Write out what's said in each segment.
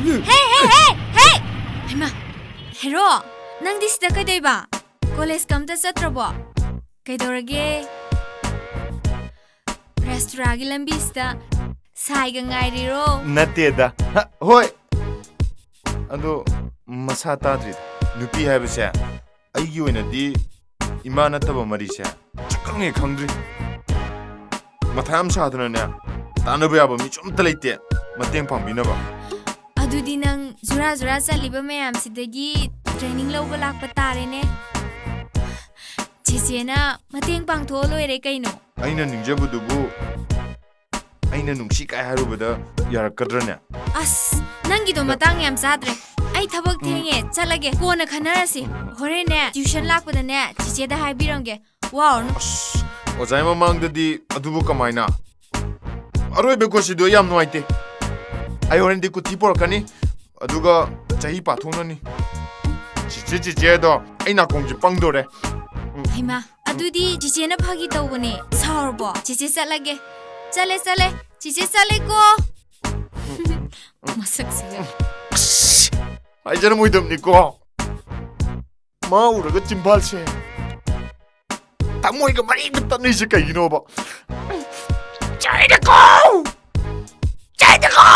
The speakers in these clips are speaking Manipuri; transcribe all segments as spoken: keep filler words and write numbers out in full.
ꯍꯦ, ꯍꯦ, ꯍꯦ, ꯍꯦ! ꯍꯩꯃꯥ, ꯍꯦꯔꯣ, ꯅꯪꯗꯤ ꯁꯤꯗ ꯀꯩꯗꯧꯏꯕ? ꯀꯣꯂꯦꯖꯀ ꯑꯝꯇ ꯆꯠꯇ꯭ꯔꯕꯣ? ꯀꯩꯗꯧꯔꯒꯦ? ꯔꯦꯁꯇꯨꯔꯥꯒꯤ ꯂꯝꯕꯤꯁꯤꯗ ꯁꯥꯏꯒ ꯉꯥꯏꯔꯤꯔꯣ? ꯅꯠꯇꯦꯗ꯫ ꯍ, ꯍꯣꯏ꯫ ꯑꯗꯣ ꯃꯁꯥ ꯇꯥꯗ꯭ꯔꯤꯗ꯫ ꯅꯨꯄꯤ ꯍꯥꯏꯕꯁꯦ ꯑꯩꯒꯤ ꯑꯣꯏꯅꯗꯤ ꯏꯃꯥ ꯅꯠꯇꯕ ꯃꯔꯤꯁꯦ ꯁꯨꯛꯈꯪ ꯍꯦꯛ ꯈꯪꯗ꯭ꯔꯤ꯫ ꯃꯊꯥ ꯌꯥꯝ ꯁꯥꯗꯅꯅꯦ, ꯇꯥꯟꯅꯕ ꯌꯥꯕ ꯃꯤꯁꯨ ꯑꯝꯇ ꯂꯩꯇꯦ ꯃꯇꯦꯡ ꯄꯥꯡꯕꯤꯅꯕ꯫ ꯑꯗꯨꯗꯤ ꯅꯪ ꯖꯨꯔꯥ ꯖꯨꯔꯥ ꯆꯠꯂꯤꯕ ꯃꯌꯥꯝꯁꯤꯗꯒꯤ ꯇ꯭ꯔꯦꯅꯤꯡ ꯂꯧꯕ ꯂꯥꯛꯄ ꯇꯥꯔꯦꯅꯦ꯫ ꯆꯦꯆꯦꯅ ꯃꯇꯦꯡ ꯄꯥꯡꯊꯣꯛꯑ ꯂꯣꯏꯔꯦ ꯀꯩꯅꯣ꯫ ꯑꯩꯅ ꯅꯤꯡꯖꯕꯗꯨꯕꯨ ꯑꯩꯅ ꯅꯨꯡꯁꯤ ꯀꯥꯏ ꯍꯥꯏꯔꯨꯕꯗ ꯌꯥꯔꯛꯀꯗ꯭ꯔꯅꯦ? ꯑꯁ, ꯅꯪꯒꯤꯗꯣ ꯃꯇꯥꯡ ꯌꯥꯝ ꯆꯥꯗ꯭ꯔꯦ꯫ ꯑꯩ ꯊꯕꯛ ꯊꯦꯡꯉꯦ, ꯆꯠꯂꯒꯦ꯫ ꯀꯣꯟꯅ ꯈꯟꯅꯔꯁꯤ꯫ ꯍꯣꯔꯦꯟꯅꯦ, ꯇ꯭ꯌꯨꯁꯟ ꯂꯥꯛꯄꯗꯅꯦ, ꯆꯤꯆꯦꯗ ꯍꯥꯏꯕꯤꯔꯝꯒꯦ꯫ ꯋꯥꯔꯨꯅꯨ꯫ ꯑꯁ, ꯑꯣꯖꯥꯒꯤ ꯃꯃꯥꯡꯗꯗꯤ ꯑꯗꯨꯕꯨ ꯀꯃꯥꯏꯅ? ꯑꯔꯣꯏꯕ ꯀꯣꯆꯤꯗꯣ ꯌꯥꯝ ꯅꯨꯡꯉꯥꯏꯇꯦ꯫ ꯑꯩ ꯍꯣꯔꯦꯟꯗꯤ ꯀꯨꯊꯤ ꯄꯣꯔꯛꯀꯅꯤ, ꯑꯗꯨꯒ ꯆꯍꯤ ꯄꯥꯊꯣꯛꯅꯅꯤ꯫ ꯆꯤꯆꯦ, ꯆꯤꯆꯦ ꯑꯗꯣ ꯑꯩ ꯅꯥꯀꯣꯡꯁꯦ ꯄꯪꯗꯣꯔꯦ꯫ ꯍꯩꯃꯥ, ꯑꯗꯨꯗꯤ ꯆꯤꯆꯦꯅ ꯐꯥꯒꯤ ꯇꯧꯕꯅꯦ꯫ ꯁꯥꯎꯔꯕꯣ? ꯆꯤꯆꯦ ꯆꯠꯂꯒꯦ꯫ ꯆꯠꯂꯦ, ꯆꯠꯂꯦ꯫ ꯆꯤꯆꯦ ꯆꯠꯂꯦꯀꯣ꯫ ꯃꯁꯛꯁꯤꯒ꯫ ꯑꯁ! ꯍꯥꯏꯖꯔꯝꯃꯣꯏꯗꯕꯅꯤꯀꯣ꯫ ꯃꯥ ꯎꯔꯒ ꯆꯤꯝꯕꯥꯜꯁꯦ ꯊꯃꯣꯏꯒ ꯃꯔꯤꯒ ꯇꯠꯅꯩꯁꯦ ꯀꯩꯒꯤꯅꯣꯕ? ꯆꯩꯗꯀꯣ! ꯆꯩꯗꯀꯣ!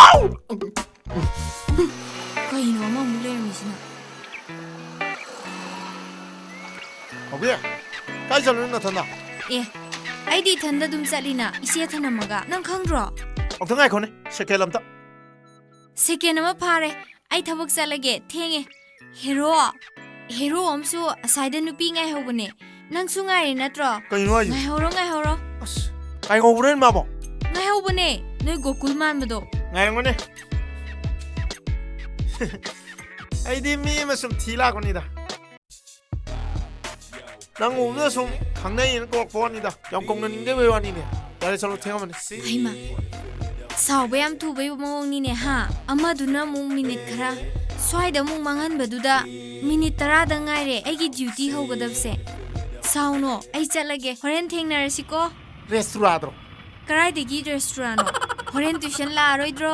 ꯀꯩꯅꯣ ꯑꯃꯃꯨꯛ ꯂꯩꯔꯝꯃꯤꯁꯤꯅ? ꯍꯧꯕꯤ, ꯀꯥꯏ ꯆꯠꯂꯨꯏꯅꯣ ꯅꯊꯟꯗ? ꯑꯦ, ꯑꯩꯗꯤ ꯏꯊꯟꯗ ꯑꯗꯨꯝ ꯆꯠꯂꯤꯅ, ꯏꯆꯦ ꯊꯅꯝꯃꯒ꯫ ꯅꯪ ꯈꯪꯗ꯭ꯔꯣ? ꯑꯝꯇ ꯉꯥꯏꯈꯣꯅꯦ, ꯁꯦꯀꯦꯟ ꯑꯝꯇ꯫ ꯁꯦꯀꯦꯟ ꯑꯃ ꯐꯥꯔꯦ꯫ ꯑꯩ ꯊꯕꯛ ꯆꯠꯂꯒꯦ, ꯊꯦꯡꯉꯦ꯫ ꯍꯦꯔꯣ, ꯍꯦꯔꯣ ꯑꯃꯁꯨ ꯑꯁꯥꯏꯗ ꯅꯨꯄꯤ ꯉꯥꯏꯍꯧꯕꯅꯦ꯫ ꯅꯪꯁꯨ ꯉꯥꯏꯔꯤ ꯅꯠꯇ꯭ꯔꯣ? ꯀꯩꯅꯣ ꯍꯥꯏꯁꯤꯕꯣ? ꯉꯥꯏꯍꯧꯔꯣ, ꯉꯥꯏꯍꯧꯔꯣ꯫ ꯑꯁ, ꯉꯥꯏꯍꯧꯕ꯭ꯔꯣꯅꯦ ꯃꯥꯕꯣ? ꯉꯥꯏꯍꯧꯕꯅꯦ, ꯅꯣꯏ ꯒꯣꯀꯨꯜ ꯃꯥꯟꯕꯗꯣ꯫ ꯉꯥꯏꯔꯝꯒꯅꯤ꯫ ꯑꯩꯗꯤ ꯃꯤ ꯑꯃ ꯁꯨꯝ ꯊꯤ ꯂꯥꯛꯄꯅꯤꯗ꯫ ꯅꯪ ꯎꯕꯗ ꯁꯨꯝ ꯈꯪꯅꯩꯌꯦꯅ ꯀꯧꯔꯛꯄ ꯋꯥꯅꯤꯗ꯫ ꯌꯥꯝ ꯀꯧꯅꯅꯤꯡꯗꯕꯩ ꯋꯥꯅꯤꯅꯦ꯫ ꯌꯥꯔꯦ, ꯆꯠꯂꯣ, ꯊꯦꯡꯉꯝꯃꯅꯤ꯫ ꯍꯩꯃꯥ, ꯁꯥꯎꯕ ꯌꯥꯝ ꯊꯨꯕꯩ ꯃꯑꯣꯡꯅꯤꯅꯦ, ꯍꯥ? ꯑꯃꯗꯨꯅ ꯑꯃꯨꯛ ꯃꯤꯅꯤꯠ ꯈꯔ ꯁ꯭ꯋꯥꯏꯗ ꯑꯃꯨꯛ ꯃꯥꯡꯍꯟꯕꯗꯨꯗ, ꯃꯤꯅꯤꯠ ꯇꯔꯥꯗ ꯉꯥꯏꯔꯦ ꯑꯩꯒꯤ ꯗ꯭ꯌꯨꯇꯤ ꯍꯧꯒꯗꯕꯁꯦ꯫ ꯁꯥꯎꯅꯣ, ꯑꯩ ꯆꯠꯂꯒꯦ꯫ ꯍꯣꯔꯦꯟ ꯊꯦꯡꯅꯔꯁꯤꯀꯣ꯫ ꯔꯦꯁꯇꯨꯔꯥꯗ꯭ꯔꯣ? ꯀꯔꯥꯏꯗꯒꯤ ꯔꯦꯁꯇꯨꯔꯥꯅꯣ? ꯍꯣꯔꯦꯟ ꯇ꯭ꯌꯨꯁꯟ ꯂꯥꯛꯑꯔꯣꯏꯗ꯭ꯔꯣ?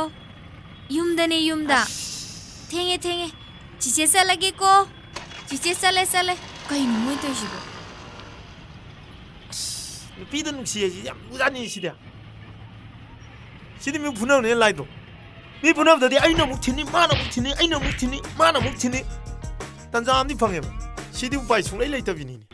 ꯌꯨꯝꯗꯅꯦ, ꯌꯨꯝꯗ꯫ ꯊꯦꯡꯉꯦ, ꯊꯦꯡꯉꯦ꯫ ꯆꯤꯆꯦ ꯆꯠꯂꯒꯦꯀꯣ꯫ ꯆꯤꯆꯦ ꯆꯠꯂꯦ, ꯆꯠꯂꯦ꯫ ꯀꯩꯅꯣ ꯃꯣꯏ ꯇꯧꯔꯤꯁꯤꯕꯣ? ꯅꯨꯄꯤꯗ ꯅꯨꯡꯁꯤ ꯍꯥꯏꯁꯤ ꯌꯥꯝ ꯂꯨꯖꯥꯠꯅꯤ ꯁꯤꯗꯤ꯫ ꯁꯤꯗꯤ ꯃꯤ ꯐꯨꯅꯕꯅ ꯍꯦꯟꯅ ꯂꯥꯏꯗ꯭ꯔꯣ? ꯃꯤ ꯐꯨꯅꯕꯗꯗꯤ ꯑꯩꯅ ꯑꯃꯨꯛ ꯊꯤꯅꯤ, ꯃꯥꯅ ꯑꯃꯨꯛ ꯊꯤꯅꯤ, ꯑꯩꯅ ꯑꯃꯨꯛ ꯊꯤꯅꯤ, ꯃꯥꯅ ꯑꯃꯨꯛ ꯊꯤꯅꯤ꯫ ꯇꯟꯖꯥ ꯑꯃꯗꯤ ꯐꯪꯉꯦꯕ꯫ ꯁꯤꯗꯤ ꯎꯄꯥꯏ ꯁꯨꯡꯂꯩ ꯂꯩꯇꯕꯤꯅꯤꯅꯦ꯫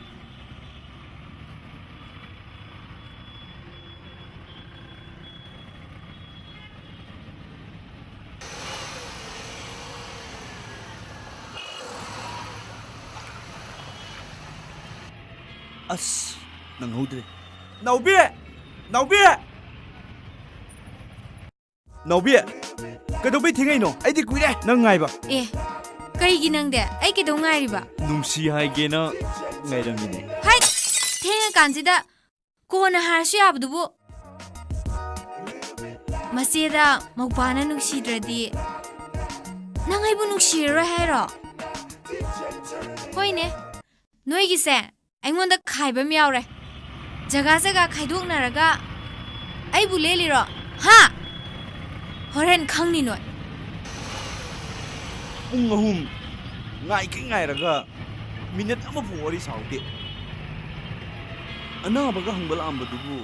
ꯑꯁ, ꯅꯪꯍꯧꯗ꯭ꯔꯦ꯫ ꯅꯥꯎꯕꯤ! ꯅꯥꯎꯕꯤ! ꯅꯥꯎꯕꯤ! ꯀꯩꯗꯧꯕꯩ ꯊꯦꯡꯉꯛꯏꯅꯣ? ꯑꯩꯗꯤ ꯀꯨꯏꯔꯦ ꯅꯪ ꯉꯥꯏꯕ꯫ ꯑꯦ, ꯀꯩꯒꯤ ꯅꯪꯗꯤ? ꯑꯩ ꯀꯩꯗꯧ ꯉꯥꯏꯔꯤꯕ? ꯅꯨꯡꯁꯤ ꯍꯥꯏꯒꯦꯅ ꯉꯥꯏꯔꯝꯃꯤꯅꯦ꯫ ꯍꯥꯏ! ꯊꯦꯡꯉꯀꯥꯟꯁꯤꯗ ꯀꯣꯟꯅ ꯍꯥꯏꯔꯁꯨ ꯌꯥꯕꯗꯨꯕꯨ꯫ ꯃꯆꯦꯗ ꯃꯧꯄꯥꯅ ꯅꯨꯡꯁꯤꯗ꯭ꯔꯗꯤ ꯅꯪ ꯑꯩꯕꯨ ꯅꯨꯡꯁꯤꯔꯔꯣꯏ ꯍꯥꯏꯔꯣ? ꯍꯣꯏꯅꯦ, ꯅꯣꯏꯒꯤꯁꯦ ꯑꯩꯉꯣꯟꯗ ꯈꯥꯏꯕ ꯑꯃ ꯌꯥꯎꯔꯦ꯫ ꯖꯒꯥ ꯖꯒꯥ ꯈꯥꯏꯗꯣꯛꯅꯔꯒ ꯑꯩꯕꯨ ꯂꯦꯜꯂꯤꯔꯣ? ꯍꯥ? ꯍꯣꯔꯦꯟ ꯈꯪꯅꯤ ꯅꯣꯏ꯫ ꯄꯨꯡ ꯑꯍꯨꯝ ꯉꯥꯏꯒꯦ ꯉꯥꯏꯔꯒ ꯃꯤꯅꯠ ꯑꯃꯐꯥꯎ ꯋꯥꯔꯤ ꯁꯥꯍꯧꯗꯦ꯫ ꯑꯅꯥꯕꯒ ꯍꯪꯕ ꯂꯥꯛꯑꯝꯕꯗꯨꯕꯨ